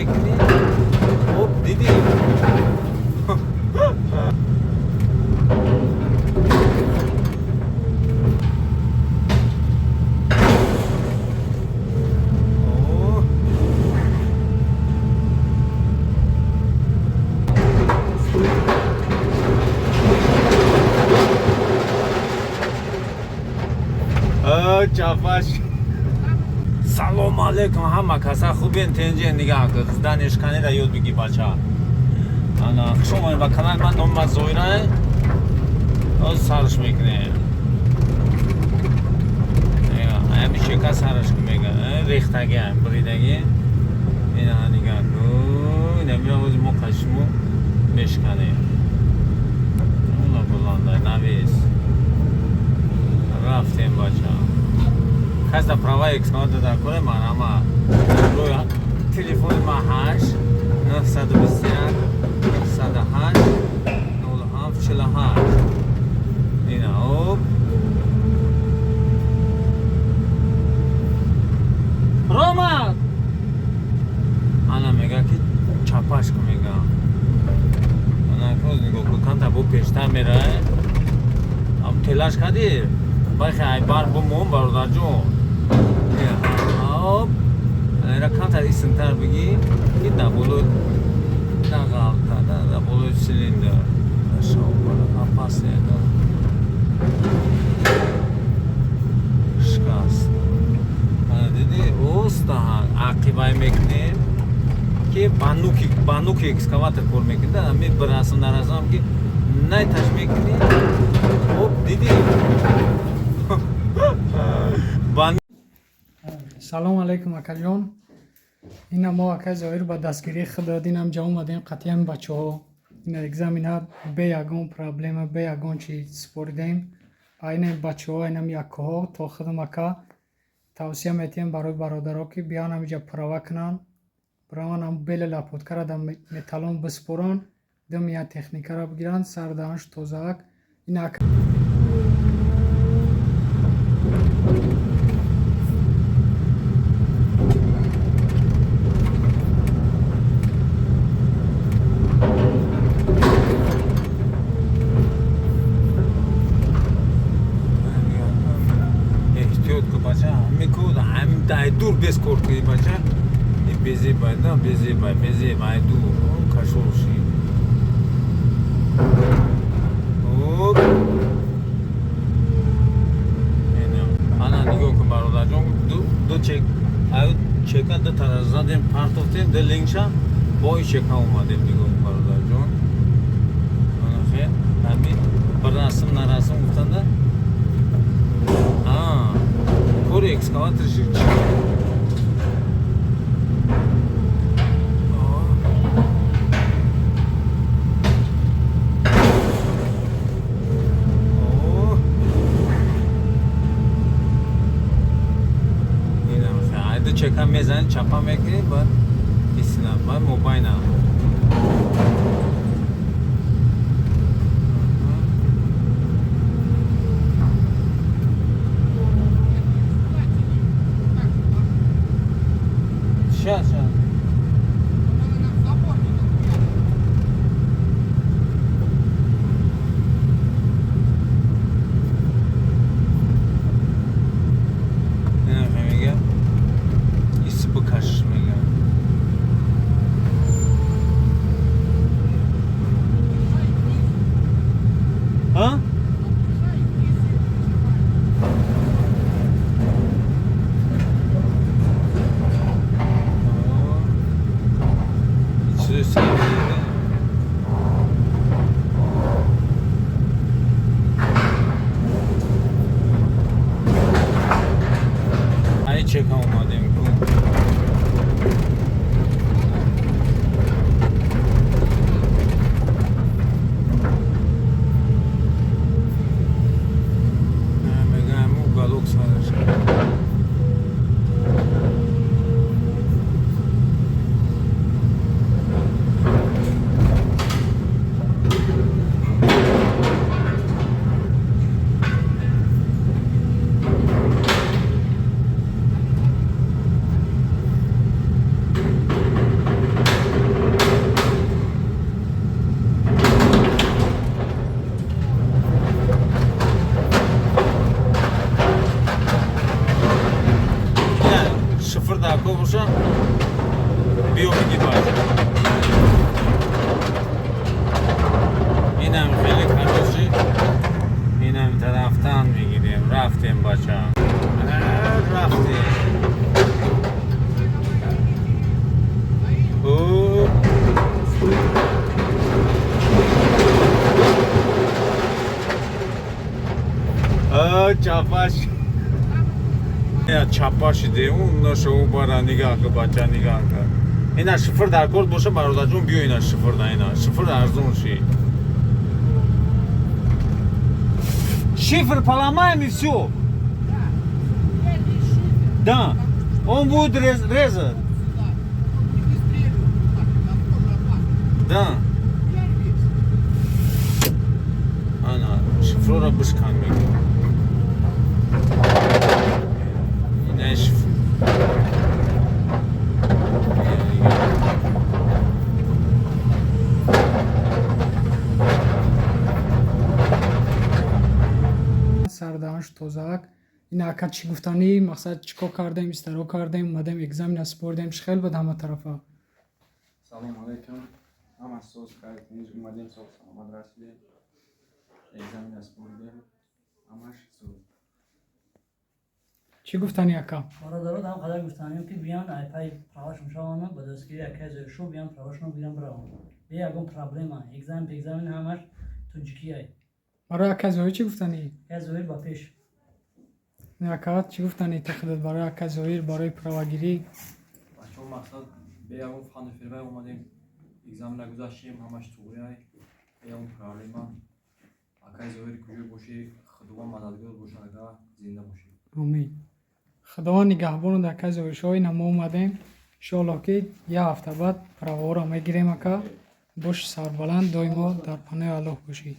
мекунӣ, оп, дидӣ. Чафаш. Салом алейкум, ҳама каса хубен, тенҷен, дига данешканеда ёд биги, бача. Ана, хуш омадед ба канали ман, номи ман Зоира. Ҳозир сарш мекунем. Ами чека сараш мега, рехтаги, бридаги. Ина нига, ина меоз мо қашму мешканем. Уна буланда навес. Рафтем, бача. Кас да права экскаватор дар кора, марама. Телефони ма 8 921 908 07 48. Ина, оп. Рома! Ана мега ки чапаш ку мега. Ана коз нигоҳ ку, канта бо пештар мерае. Ам телаш кади? Байхе ай бар бумон, бародарҷон. Оп. Ана камтар исмтар биги, ки дар болои нағалта, дар болои цилиндр. Опасный да. Шикаст. Ана диди, оста ақибай мекунем ки ба нуки экскаватор кор мекунед. Ами бирасам нарасам ки найташ мекунӣ. Оп, диди. Салом алейкум, акаҷон. Ина мо акай Зоҳир ба дастгирии худ додинам ҷа омадем қатъиян бачаҳо. Ина экзамена бе ягон проблема, бе ягон чи супоридем. Айна бачаҳо, айнам яккаҳо то худам ака тавсия метиҳем барои бародаро, ки биён ҳамиҷа права кунанд, бираванд ҳам бели лопаткара дар металлон биспоранд, дум я техникаро бигиранд, сар даҳанш тозаак. Ина ака. Эҳтиёт ку, бача, ҳами ку ҳам дай дур без кор кунӣ, бача. Безебай да, безебай, безебай дур кашол ши. Оп. Ана нигоҳ кун, бародарҷон, ду чек, аю чека ду тара задем, партофтем, ду лингша бо и чека омадем, нигоҳ кун, бародарҷон. Ана хе, ҳами бирасм нарасм гуфтанда. А, кори экскаватор чи? Айду чека мезанӣ, чапа мекунӣ, баъд истина, баъд мобайна. Щас, щас. Мега ис бикашиш. Биё, биги, бача. Инам хеле, короче, инам тарафтан мегирем. Рафтем, бача, рафтем. О, чапаш чапа шидем, нашо бара. Нигаҳ ка, бача, нигаҳ ка. Ина шифр дар кор боша, бародарҷон, биё. Ина шифр да, ина шифр арзон ши. Шифр поломаем, и все. Да, он будет резать. Да, ана шифрора бишкан мегӯ. Ина шифр. Сардаҳанш тозаак. Ина, ака, чӣ гуфтанӣ? Мақсад, чӣ кор кардем, истаро кардем, омадем, экзамена супоридем, чӣ хел буд ҳама тарафа? Салом алейкум. Ҳама соз, хайр, тинҷ. Омадем, соғ саломат расидем. Экзамена супоридем. Ҳамаш соз. Чӣ гуфтанӣ, ака? Бародаро, ҳам қадар гуфтанем, ки биён, айпай правашон шаванд, ба дастгирии акай Зоиршо биён, правашон бигиран, бираванд бе ягон проблема. Экзамен, экзамен ҳамаш тоҷикиай. Барои ака Зоҳир чӣ гуфтанӣ? Акай Зоҳир ба пеш. Ака, чӣ гуфтанӣ ту худат барои ака Зоҳир, барои правагирӣ? Бачаҳо, мақсад, бе ягон фану фирвай омадем. Экзамена гузаштем, ҳамаш туғриай. Бе ягон проблема. Акай Зоҳир, куҷо бошӣ, Худованд мададгор бошад, ака, зинда бошӣ. Омин. Худованд нигаҳбонад, ака Зоҳиршоҳ. Ина мо омадем, иншоалло, ки як ҳафта баъд праваҳоро мегирем. Ака, боши сарбаланд, доимо дар паноҳи Аллоҳ бошӣ.